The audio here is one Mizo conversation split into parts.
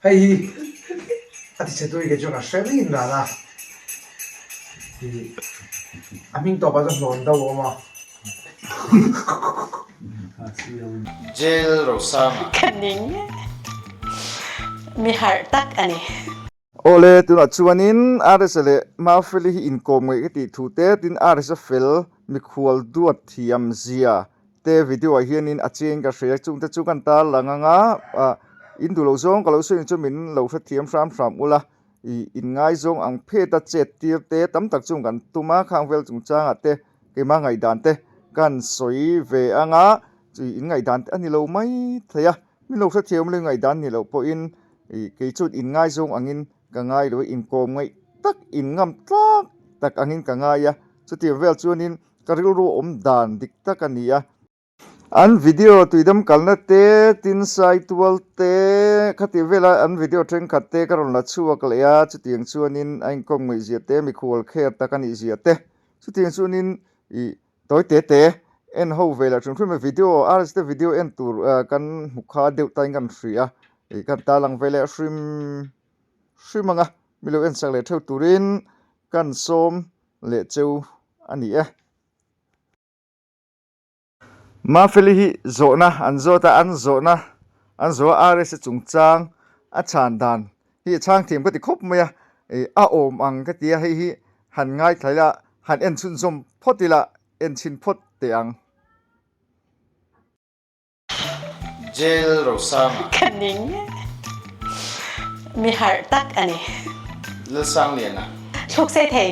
Hei hi a tichhetu hi kei chuan ka hre rin dan a, ih a hming tawpah chuan hlawn deuh a awm a. Jail Rosanga. Ka ning mi harh tak a ni. Awle, tunah chuanin RSa leh Mafeli hi inkawm ngaih ka tih thu te, tin RSa fel mikhual duat thiam zia te video ah hianin a chiang ka hria chungte chu kan tarlang ang a ah in duh loh zawng ka lo sawi chu min lo hrethiam hram hram ula ih in ngaizawng ang phet a chet tir te tam tak chung kan tum a khang vel chungchangah te keimah ngaihdan te kan sawi ve ang a chui in ngaihdan te a ni lo mai thei a min lo hrethiam ula ngaihdan ni loh pawhin ih kei chuan in ngaizawng angin ka ngai lo a inkawm ngaih tak in ngam tlak tak angin ka ngai a chutiang vel chuanin Ka rilru awm dan dik tak a ni a. An video tuidam kalna te, tin sai tual te, khati vela an video thenkhat te ka rawn la chhuak leh a, chutiang chuanin a inkawm ngaih zia te, mikhual kher tak a nih zia te, chutiang chuanin ih tawi te te en ho ve lah hrim hrim a, video RS te video en tur kan hmu kha deuh tain kan hria a, ih kan tarlang ve leh hrim hrim ang a, milo en sak leh theuh turin kan sawm leh cheu a ni e. Mafeli hi zawhna an zawt a, an zawhna an zawh a, RSA chungchang a chhan dan hi a chhang thiam ka ti khawp mai a, ih a awm ang ka ti a, hei hi han ngaithla ila, han en chhunzawm phawt ila, en chhin phawt teh ang. Jail Rosanga. Ka ning mi harh tak a ni. Lalsangliana. Thluk sei thei.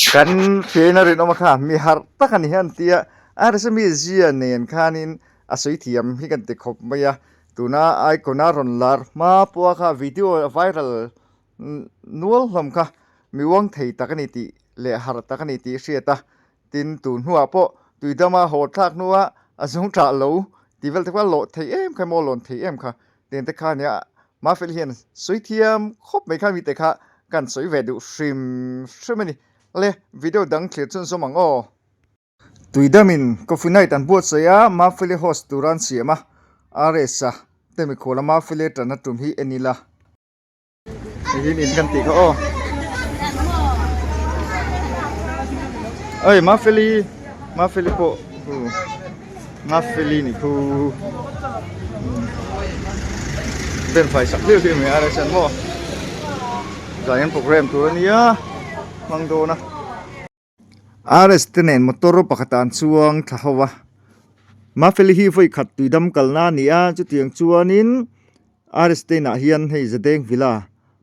Kan hriain a rinawm a kha, mi harh tak a ni hian tia a rsa zia nen khanin a sawi thiam hi kan ti khawp mai a, tuna icon a rawn lar hma pawha kha video a viral nual hlawm kha mi uang thei tak a ni tih leh harh tak a ni tih hriat a, Tin, tun hnuah pawh tuidama haw thlak hnua a zung ṭah lo tih vel te kha lawh thei em kha emaw lawn thei em kha tiang te kha nia Mafeli hian sawi thiam khawp mai kha mite kha kan sawi ve duh hrim hrim a ni. Le, video dang thlir chhunzawm ang aw. Tuidamin Coffee Night an buatsaih a, Mafeli host tura an siam a, RS-a te mikhuala Mafeli ṭanna tum hi en ila. Hei hi in kan tih kha aw. Oi Mafeli Mafeli pawh hu Mafeli ni khu ben fai sak hliau hliau mai a restaurant maw zai an program tur ania hmang dawn a. RS te nen motor pakhatah an chuang thla ho a Mafeli hi vawi khat tuidam kalna a ni a chutiang chuanin RS te inah hian hei Zadeng Villa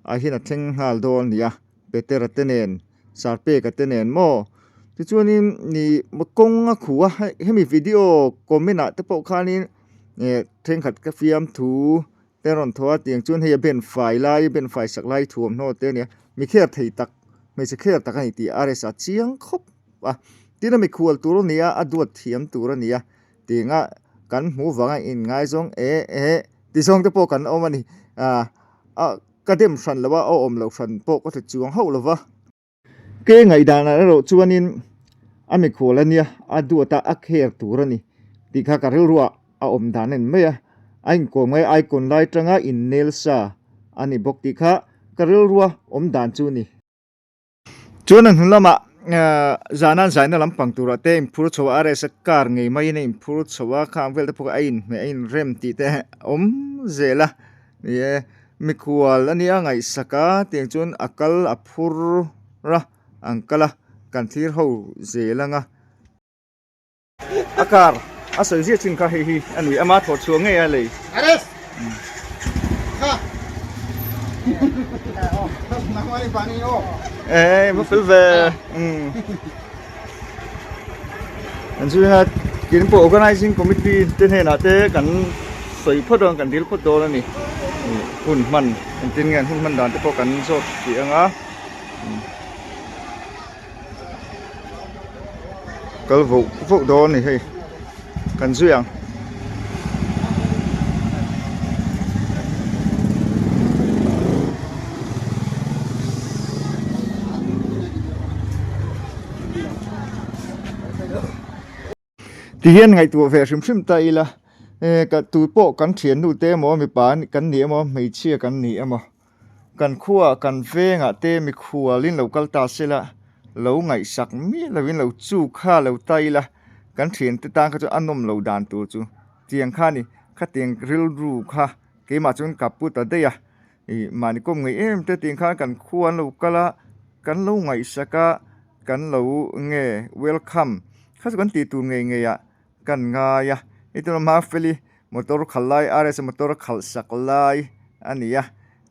ah hian a thleng nghal dawn a ni a Petera te nen Sarpeka te nen maw tichuanin ih kawng a khuh a hemi video comment ah te pawh khanin eh thenkhat ka fiamthu te rawn thaw a tiang chuan hei a ben fai lai ben fai sak lai thuamhnaw te a ni a mi kher thei tak hmeichhe kher tak a ni tih RS a chiang khawp a tin a mikhual tur a ni a a duat thiam tur a ni a tianga kan hmuh vanga inngaizawng eh eh ti zawng te pawh kan awm a ni ah ah ka dem hran lo a a awm loh hran pawh ka hre chuang hauh lo va. Ke ngaihdanah erawh chuanin a mikhual a nia, a duat a, a kher tur a ni tih kha ka rilruah a awm dan a ni mai a. A inkawm ngai icon lai tanga innel sa a ni bawk tih kha ka rilrua awm dan chu a ni. Chuan a hnu lamah zana an zaina lampang turah te a inphur chho a, RS a car ngei maiin a inphur chho a, khang vel te pawh kha a inhmeh a inrem tih te a awm zel a. Ni e, mikhual a nia ngaihsak a, tiang chuan a kal a phur a, an kal a, kan thlir ho zel ang a. A car a sawi ziah chin kha hei hi a ni, ama thawh chhuah ngei a lei. E, va fel ve. An zui a tin pawh organising committee te hnenah te kan sawi phawt dawn kan dil phawt dawn a ni hun hman engtin nge an hun hman dan te pawh kan zawt tih ang a kal voh voh dawn a ni hei kan zui ang. Ti hian ngaihtuah ve hrim hrim ta ila. Ka tu pawh kan thiannu te emaw mipa kan ni emaw hmeichhia kan ni emaw kan khuaah kan vengah te mikhualin lo kal ta se la lo ngaihsak miah lovin lo chu kha lo ta ila kan thiante tan kha chu a nawm lo dan tur chu tiang kha a ni khatiang rilru kha keimah chuan ka pu ta daih a ih mahni kawm ngei em te tiang khan kan khua an lo kal a kan lo ngaihsak a kan lo nge welcome kha chu kan tih tur ngei ngei ah. Kan ngai a, i tuna Mafeli motor khalh lai RS motor khalh sak lai a ni a,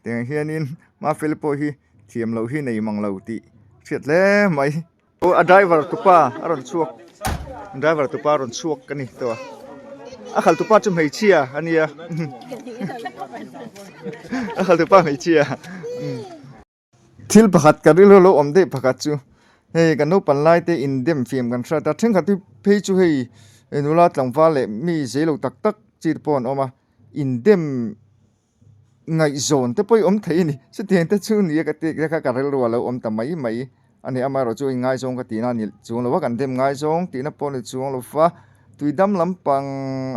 tiang hianin Mafeli pawh hi thiam loh hi nei mang lo tih hriat hle mai. Aw a driver tupa a rawn chhuak driver tupa a rawn chhuak a ni tawh a, a khalh tupa chu hmeichhia a nia a khalh tupa hmeichhia. Thil pakhat ka rilru lo awm daih pakhat chu hei kan naupang lai te indem fiam kan hrat a thenkhat hi phei chu hei nula tlangval leh mi zei lo tak tak chi te pawh an awm a indem ngaihzawn te pawh hi awm thei a ni chutiang te chu ni a ka tih te kha ka rilru a lo awm ta mai mai a ni amaherawh chu inngaizawng ka tihna a ni chuang lo a kan dem ngaizawng tihna pawh a ni chuang lo va tuidam lampang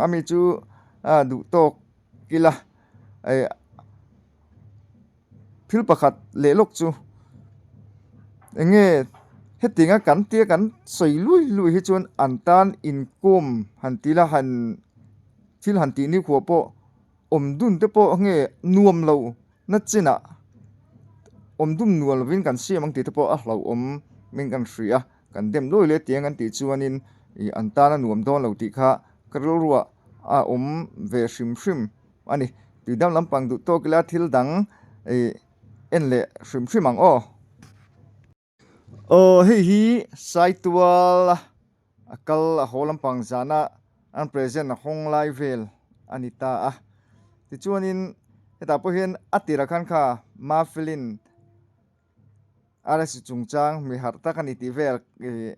ami chu a duh tawk ila eh. Thil pakhat leh lawk chu eng nge hetianga kan tia kan sawi lui lui hi chuan an tan inkawm han ti ila han thil han tih ni khuah pawh awm dun te pawh nge nuam lo na chinah awm dun nuam lovin kan siam ang tih te pawh a hlauhawm in kan hria a kan dem luai luai tiang kan tih chuanin ih an tan a nuam dawn lo tih kha ka rilruah a awm ve hrim hrim. A ni, tui dam lampang duh tawk ila thil dang ih en leh hrim hrim ang aw. Aw hei hi Saitual a kal a haw lampang zana an present a hawng lai vel a ni ta a. Tichuanin hetah pawh hian a tirah khan kha Mafilin RS chungchang mi harh tak a ni tih vel ih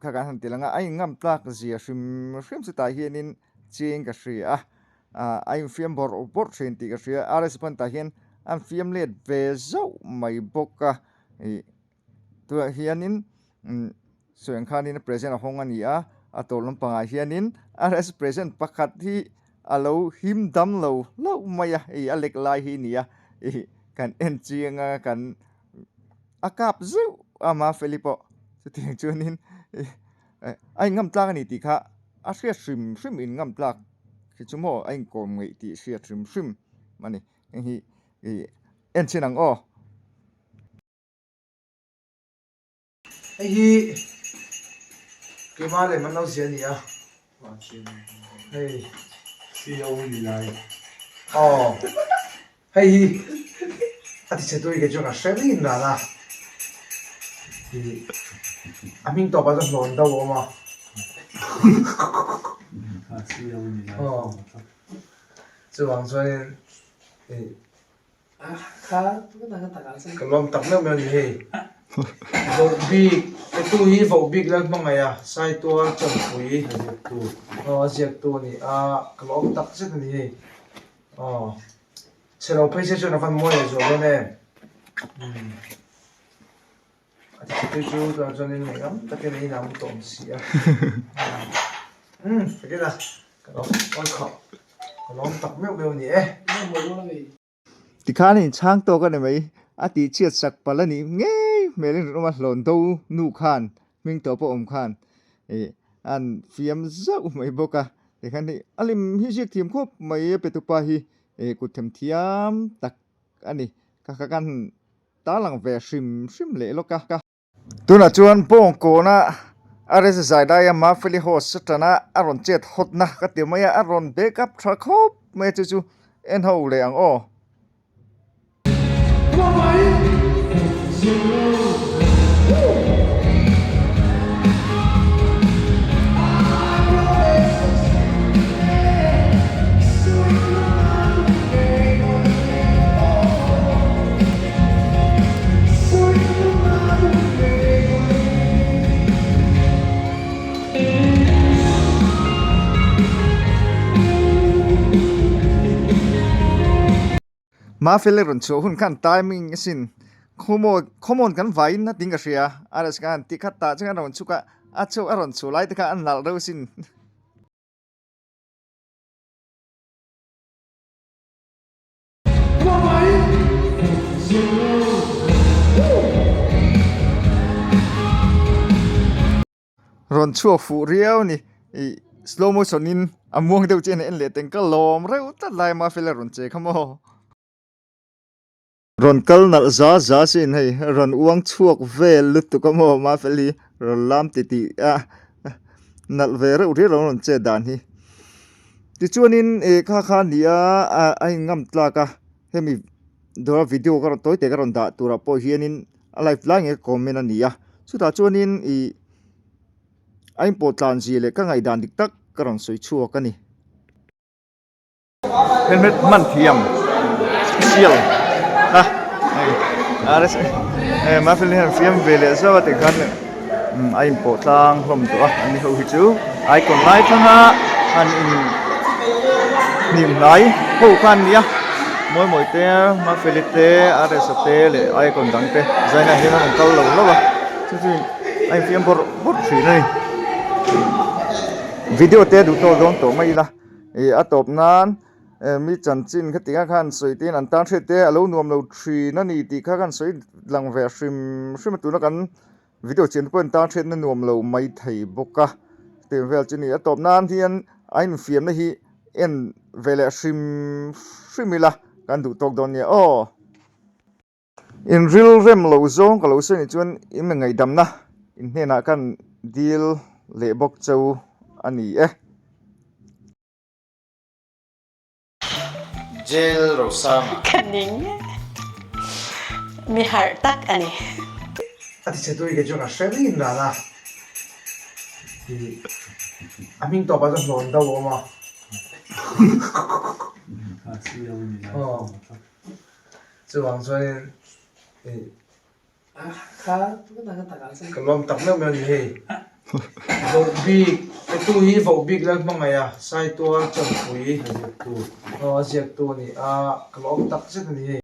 kha kan han ti lang a, a inngam tlak zia hrim hrim chutah hianin chiang ka hria a, ah a infiam bawrh bawrh thin tih ka hria a, RS pawn tah hian a infiam let ve zauh mai bawk a, ih tunah hianin umm sawi ang khanin present a hawng a ni a, a tawp lampangah hianin RS present pakhat hi a lo him dam lo hlauh mai a, hei a lek lai hi a ni a, ih kan en chiang a kan. A kap zeuh a Mafeli pawh chutiang chuanin a inngam tlak a ni tih kha a hriat hrim hrim inngam tlak hi chu maw a inkawm ngeih tih hriat hrim hrim a ni heng hi ih en chhin ang aw. Hei hi keimah leh man lo zia a ni a hei aw. Hei hi a ti chhe tui kei chuan ka hre rin dan a, ih a hming tawpah chuan hlawn deuh a awm a. Aw chuvang chuanin ih ka lawm tak meuh meuh a ni hei. Voh bik petu hi voh bik lal hmangaih a Saitual Chawnpui aw a ziaktu a ni a ka lawm tak zet a ni hei. Aw. Chhe lo phei se chuan a van mawi leh zual dawn em. Umm. A ti chhe chu tunah chuan in ngaih ngam takin a inang tawh awm si a. Umm takin a ka lawm awi khawp. Ka lawm tak meuh meuh a ni e. Tikhan a inchhang tawk a ni mai. A tih chhiat sak palh a nih ngei hmel in rawn awm a hlawn do nu khan hming tawh pawh awm khan ih an fiam zauh mai bawk a. Tikhan hei a lim hi ziak thiam khawp mai a petupa hi ih kut them thiam tak a ni. Ka kha kan tarlang ve hrim hrim leh lawk a. Tunah chuan Bawngkawna RS zai laia Mafeli host atana a rawn chet hawtna ka ti mai a, a rawn back up tha khawp mai a chu chu en ho leh ang aw. Mafel i rawn chhuah hun khan timing asin khawmaw khawmawn kan vaiin a ting ka hria a rsa khan ti khat tah chuan a rawn chhuk a a chhuak a rawn chhuah lai te kha a nalh reuh asin. Rawn chhuak fuh riau a ni. Ih slow motion in a muang deuh chian a en leh teng ka lawm reuh tlat lai Mafela rawn che kha maw. Rawn kal nalh za za sin hei rawn uang chhuak vel lutuk a maw Mafel hi rawn lam ti tih a nalh ve reuh riau lo rawn chet dan hi. Tichuanin ih kha kha a ni a a in ngam tlak a hemi dawra video ka rawn tawi te ka rawn dah turah pawh hianin a live lai ngei comment a ni a chutah chuanin ih a inpawh tlan zia leh ka ngaihdan dik tak ka rawn sawi chhuak a ni. Helmet hman thiam special a hei rs mafel hian fiam ve leh zauh a tikhan a inpawh tlang hlawm tawh a an ni ho hi chu icon lai thlanga an in hnim hnai ho kha an ni a mawi mawi te mafeli te rs-a te leh icon dang te zaina hian an rawn kal lo hlauh a chu chu a infiam bawrh bawrh thin a ni video te duh tawk dawn tawh mai ila ih a tawp nan mi chanchin khati nga khan sawi te in an tan hriat te a lo nuam lo thin a ni tih kha khan sawi lang ve hrim hrim a tuna kan Video chian te pawh in tan hriatna nuam lo mai thei bawk a, tih vel chu a ni. A tawp nan hian a infiamna hi en ve leh hrim hrim ila kan duh tawk dawn nia aw. In rilrem lo zawng ka lo sawi nih chuan in ngaihdamna in hnenah khan dil leh bawk cheu a ni e. Jail Rosanga. Ka ning e. Mi harh tak a ni. A ti che tui kei chuan ka hre reng dan a. Ih a hming tawpah chuan hlawn deuh a awm a. Aw chuvang chuanin ih Ka lawm tak meuh meuh a ni hei. Vohbik, tattoo hi vohbik Lalhmangaiha Saitual Chawnpui aw a ziaktu a ni a, ka lawm tak zet a ni hei.